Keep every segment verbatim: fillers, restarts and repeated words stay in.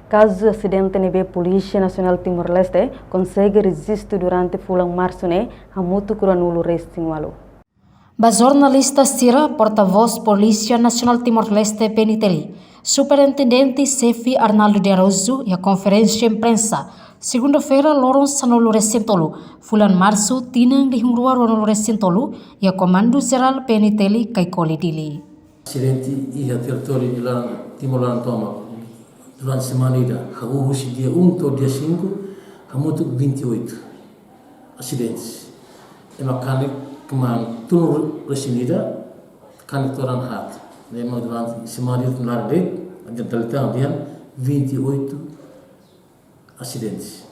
Kazu asidente ne'ebé Polísia Nasionál Timor-Leste konsege rejistu durante fulan Marsu ne'e hamutuk ruanulu-resin-ualu. Ba jornalista sira, portavós Polísia Nasionál Timor-Leste, P N T L, Superintendente Xefe Arnaldo de Araújo, iha konferénsia imprensa, segunda-feira, loron sanulu-resin-tolu, fulan Marsu, tinan rihun rua ruanulu-resin-tolu, iha Komandu Jerál P N T L, Kaikoli, Dili. Asidente iha territóriu laran, Timor laran tomak, durante semana ida, hahú husi dia um to'o dia cinco, hamutuk vinte e oito asidentes. Ema kanek kmaan tolunulu-resin-ida, kanek todan haat. Ne'e mak durante semana ida laran de'it, a gente está lidando vinte e oito asidentes.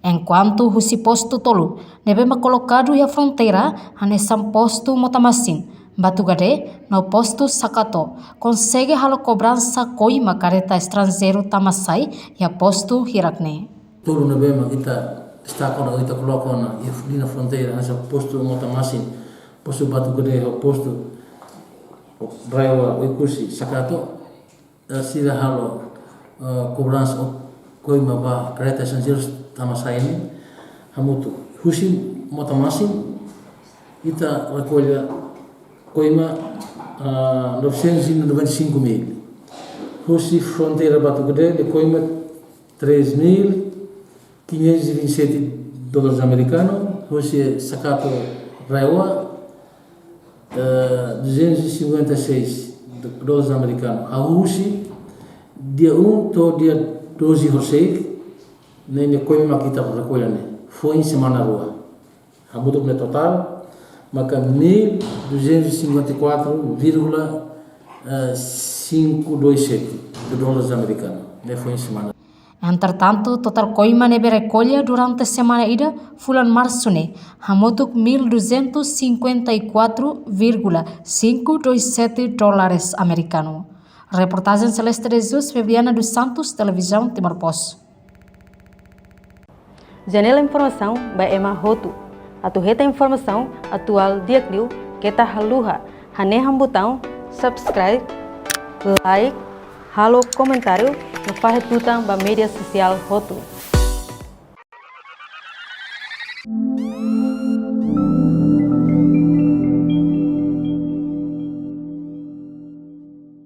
Enkuantu husi postu tolu ne'ebé mak kolokadu iha fronteira, hanesan postu Motamasin, Batugade, no postu Sakato, konsege halo kobransa koima kareta estranjeiru tama sai iha postu hirak ne'e. Tolu ne'ebé mak ita destaka ona, ita koloka ona iha liña fronteira, hanesan postu Motamasin, postu Batugade, ho postu Raeoa, Oekusi, Sakato, eh, sira halo, eh, kobransa koima ba kareta estranjeiru tama sai ne'e hamutuk. Husi Motamasin, ita rekolla koima, ah, novecentos e noventa e cinco mil. Husi fronteira Batugade, ne'e koima três mil quinhentos e vinte e sete dólares americanos, husi Sakato Raeoa, eh, duzentos e cinquenta e seis dólares americanos. Hahú husi dia um to'o dia doze horisehik, ne'e, ne'e koima mak ita rekolla ne'e. Foin semana rua. Hamutuk ne'e totál maka mil duzentos e cinquenta e quatro vírgula cinco dois sete dólares americanos. Ne'e foin semana. Entretantu, totál koima ne'ebé rekolla durante semana ida, fulan Marsu ne'e, hamutuk mil duzentos e cinquenta e quatro vírgula cinco dois sete dólares americanos. Reportajen Celeste de Jesus, Fabiana dos Santos, Televizaun Timor Post. Janela informasaun ba ema hotu. Atu hetan informasaun atuál di'ak liu, keta haluha hanehan butaun subscribe, like, halo komentáriu, no fahe tutan ba média sosiál hotu.